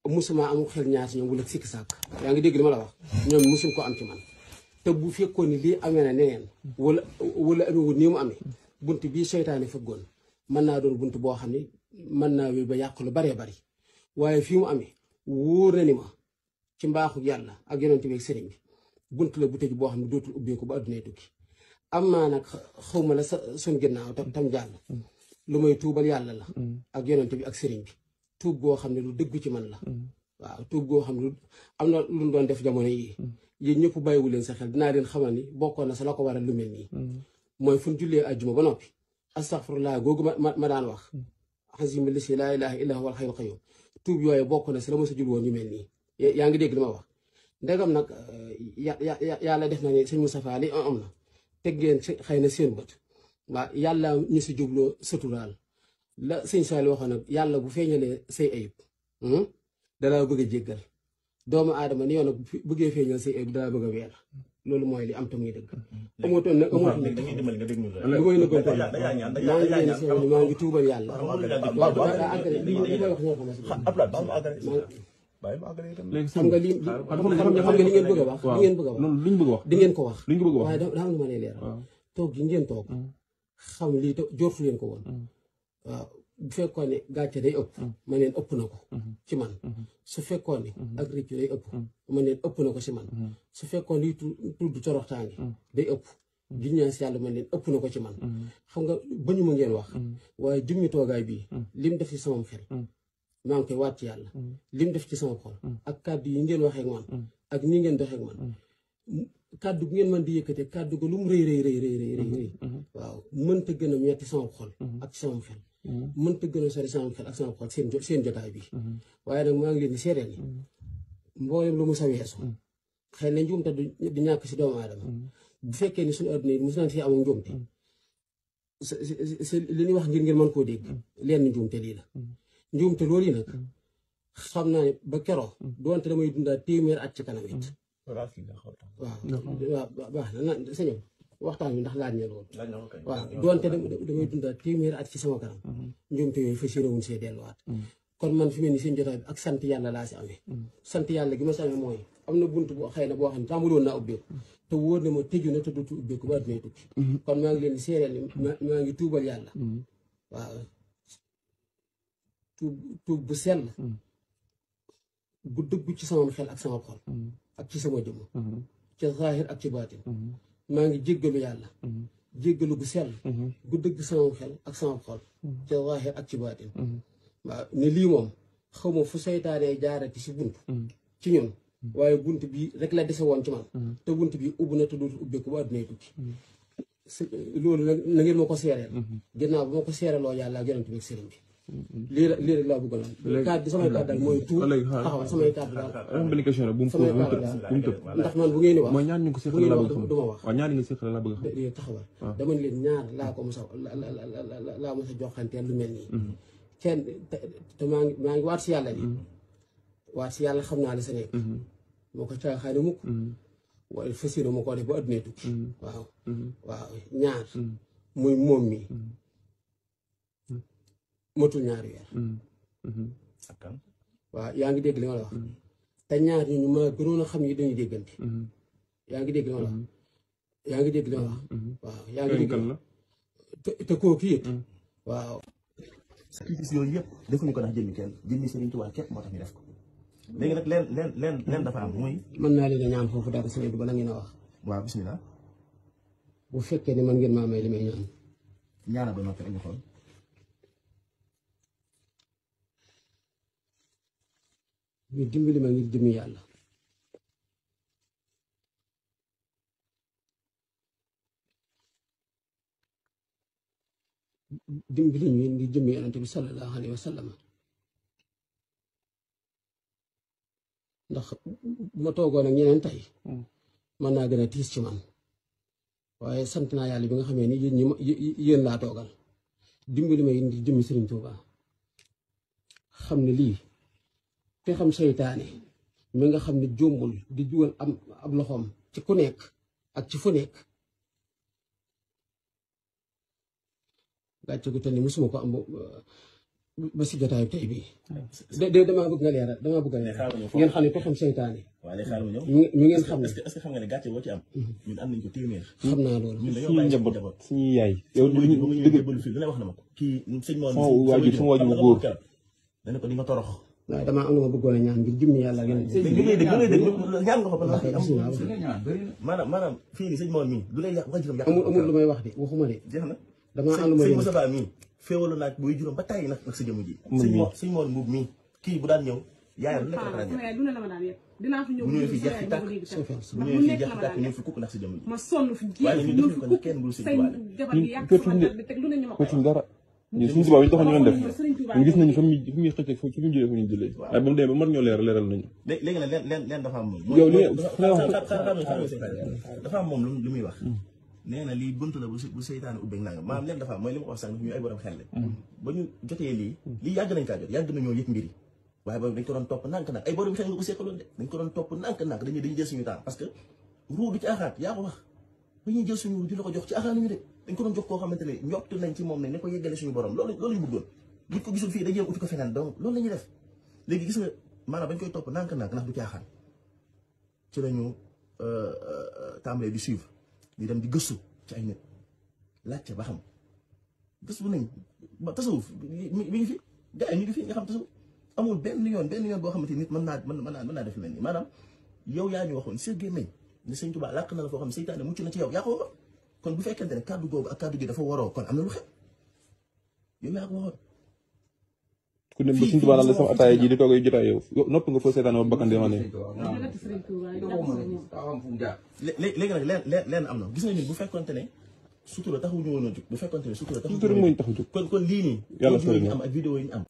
musuma amul xel ñaar si ñoom wala sikki sàkk yaa ngi dégg li ma la wax ñoom musuñ ko am ci man te bu fekkoon ni lii amee na neneen wala amewul nii mu amee bunt bii seytaane fëggoon mën naa doon bunt boo xam ne mën naa wéy ba yàq lu baree bari waaye fii mu amee wóor na ni ma ci mbaaxu yàlla ak yonent bi ak sëriñ bi bunt la bu tëj boo xam ne dootul ubbeeku ba addunay tukki am naa nag xawma la suñ ginnaaw tam jàll lu may tuubal yàlla la ak yonent bi ak sëriñ bi tuub goo xam ne lu dëggu ci man la waaw tuub goo xam ne am na lu doon def jamono yii yéen ñëpp bàyyiwu leen sa xel dinaa leen xamal ni bokkoon na sa la ko waral lu mel nii mooy fu ñu jullee ajjuma ba noppi astaghfirullah googu ma daan wax xasima lisi laa ilaha illa huwal hayyul qayyum tuub yooyu bokk na si la ma sa jul woon ñu mel nii yaa ngi dégg li ma wax ndegam nag yàlla def na ni sëñ Moustapha li am na teg ngeen xëy na seen bët waaw yàlla ñu si jubloo suturaal la sëñ Saali waxoon nag yàlla bu feeñalee say ayib dalaa bëgg a jéggal doomu aadama ni yow nag bëggee feeñal say ayib dalaa bëgg a weer loolu mooy li am te muy dëgg amutoon nag amutoon lu may nëbboon maa ngi tuubal yàlla waaw daa àggale li may wax ñoo xam nga lii xam nga li ngeen bëgg a wax li ngeen bëgg a wax di ngeen ko wax waaye daa am lu ma lay leeral toog gi ngeen toog xam lii te jortu leen ko woon waaw bu fekkoon ne gàcce day ëpp ma neen ëpp na ko ci man su fekkoon ne ak rëccu day ëpp ma neen ëpp na ko ci man su fekkoon ne tudd toroxtaange day ëpp ginnaaw si yàlla ma neen ëpp na ko ci man xam nga bañu ma ngeen wax waaye jëmmi toogaay bii lim def ci sama xel maa ngi koy waat ci yàlla lim def ci sama xol ak kàddu yi ngeen waxee ak man ak nii ngeen doxee ak man kàddu gu ngeen mën di yëkkate kàddu ko lu mu rëy waaw mënta gën a metti sama xol ak sama xel mënta gën a sori sama xel ak sama xol seen jotaay bi waaye nag maa ngi leen di seedeel ni mboolem lu mu sa weesu xëy na njuumte du ñàkk si doomu aadama bu fekkee ni suñu adduna yi mos nañ fi am njuumte li ñuy wax ngir ngeen mën koo dégg leen njuumte lii la njuumte loolu yi nag xam naa ne ba keroo doonte damay dundaa téeméer at ci kanam it waaw baax na sañoom waxtaan bi ndax laaj na loolu waaw doonte damay dundaa téeméer at ci sama kanam njuumte yooyu fa séeréwuñ see delluwaat kon man fi mel ni seen jotaay bi ak sant yàlla laa si amee sant yàlla gi ma si amee mooy am na bunt boo xëy na boo xam ne tàmbali woon naa ubbeeku te wóor na ma tëju na te dootu ubbeeku ba addunay tukki kon maa ngi leen di seereel ni maa ngi tuubal yàlla waaw tuub bu sell bu dëggu ci sama xel ak sama xol ak ci sama jëmm ci zaahir ak ci baatin maa ngi jéggalu yàlla jéggalu bu sell bu dëgg sama xel ak sama xol ci zaahir ak ci baatin waaw ne lii moom xaw ma fu seytaanee jaarati si bunt ci ñun waaye bunt bi rek la dese woon ci man te bunt bi ubbi na te dootul ubbeeku ba addunay tukki loolu na ngeen ma ko seereel ginnaaw bu ma ko seereloo yàlla ak yonent bi ak sëriñ bi lii rek laa bëggoon kàddu samay kàddu daal mooy tuub taxawal samay kàddu daal am benn question rek bu mu tëb ndax man bu ngeen di wax mooy ñaar ñu ko seqal la bëgg xam du ma wax waaw ñaar ñu ko seqal la bëgg xam taxawal dama ne leen ñaar laa ko mos a laa mos a joxanteel lu mel nii kenn te maa ngi waat si yàlla ni waat si yàlla xam naa li sa nekk moo ko caaxaane mukk waaye fas yéene moo ko def ba addunay tukki waaw ñaar muy moom mi matul ñaari weer waaw yaa ngi dégg li ma la wax te ñaar ñu ma gënoon a xam yi dañuy déggante yaa ngi dégg li ma la wax yaa ngi dégg li ma la wax waaw yaa ngi dégg te kooku it waaw sacrifice yooyu yëpp defuñu ko ndax jëmmi kenn jëmmi Sëriñ Tuubaa képp moo tax ñu def ko léegi nag leen dafa am muy mën naa leen a ñaan foofu dara sëñ bi bala ngeen a wax waaw bismillah bu fekkee ne man ngeen maa may li may ñaan ñaana ba noppi rek ñu xool ñu dimbali ma ngir jëmmi yàlla dimbali ñu ngir jëmmi yonent bi sallallahu alayhi wa sallam ndax bu ma toogoon ak ñeneen tey mën naa gën a tiis ci man waaye sant naa yàlla bi nga xamee ni yéen laa toogal dimbali ma ngir jëmmi Sëriñ Tuubaa xam ne lii te xam seytaane mi nga xam ne jombul di dugal am loxoom ci ku nekk ak ci fu nekk gàcce gu toll ni musuma ko am ba si jotaayu tey bii damaa bëgg nga leeral damaa bëgg a leeral ngeen xam ne pexem seytaane waaw léegi xaaral ma ñëw ñu ngeen xam ne est-ce que xam nga ne gàcce boo ci am ñun am nañ ko téeméer xam naa loolu ñun dañoo suñu bàyyi njaboot njaboot suñuy yaay yow ba mu ñëwee jébbalu fii lu ne wax na ma ko kii sëñ Mor sama waajur bu góor dana ko di nga torox waaye damaa am lu ma bëggoon a ñaan ngir jëmmi yàlla ngeen ñu ngi dégg ñaan nga ko ba maanaam fii nii sëñ Mor mii du lay yàq waajuram yàq amul lu may wax de waxuma de jeex na damaa am lu may sëñ Moussa Ba mii féewaloon naa buy juróom ba tàyyi nag sa jëmm ji sëñ Mor Mbuub mii kii bu daan ñëw yaayam lu nekk la bu ñëwee fii jeex fi tàkk bu ñëwee fii jeex fi tàkk ñëw fi kukk ndax sa jëmm ji waaye ñu defuñu ko nag kenn bul sëñ Tuubaa dara ñun suñu tubaab yi ñu taxoon ñu doon def ñu gis nañu fa muy xëcc fu ñu jëlee fu ñu jëlee waaye ba mu demee ba mar ñoo leeral nañu léegi nag leen dafa am moom yow li dafa am moom lu muy wax nee na lii bunt la bu seytaane ubbeeg naa nga maanaam leen dafa am mooy li ma ko wax sànq ñu ay borom xel ba ñu jotee lii yàgg nañ kaa jot yàgg nañoo yëg mbir yi waaye boobu dañ ko doon topp nànk-nànk ay borom xel nga ko seqaloon de dañ ko doon topp nànk-nànk dañuy jël suñu temps parce que ruu du ci axaat yaa ko wax ba ñuy jël suñu di la ko jox ci axaat ñu de dañ ko doon jox koo xamante ne njott nañ ci moom ne ko yeggale suñu borom loolu ñu bëggoon buñ ko gisul fii dañuy uti ko feneen donc loolu la ñuy def léegi gis nga maanaam bañ koy topp nànk-nànk ndax du caaxaan ci lañu tàmbalee di suivre di dem di gëstu ci ay nit laajte ba xam gëstu nañ ba tasawuf mi ngi fi gars yi ñu ngi fi nga xam tasawuf amul benn yoon boo xamante nit mën naa def mel ni maanaam yow yaa ñu waxoon sa gémmiñ ne sëñ Tuubaa làkk na la foo xam ne seytaane mucc na ci yow yaa ko waxoon kon bu fekkente ne kàddu googu ak kàddu gi dafa waroo kon am na lu xew yow yaa ko waxoon ku dem ba sëñ Tuubaa naan la sama ataaya ji di toog ay jotaay yow noppi nga foo seytaane ba bakkan dema ne léegi nag leen am na gis nga ñun bu fekkonte ne sutura taxuñu woon a jóg bu fekkonte ne sutura taxuñu mooy tax a jóg kon lii nii yàlla vidéo yi ñu am ak vidéo yi ñu am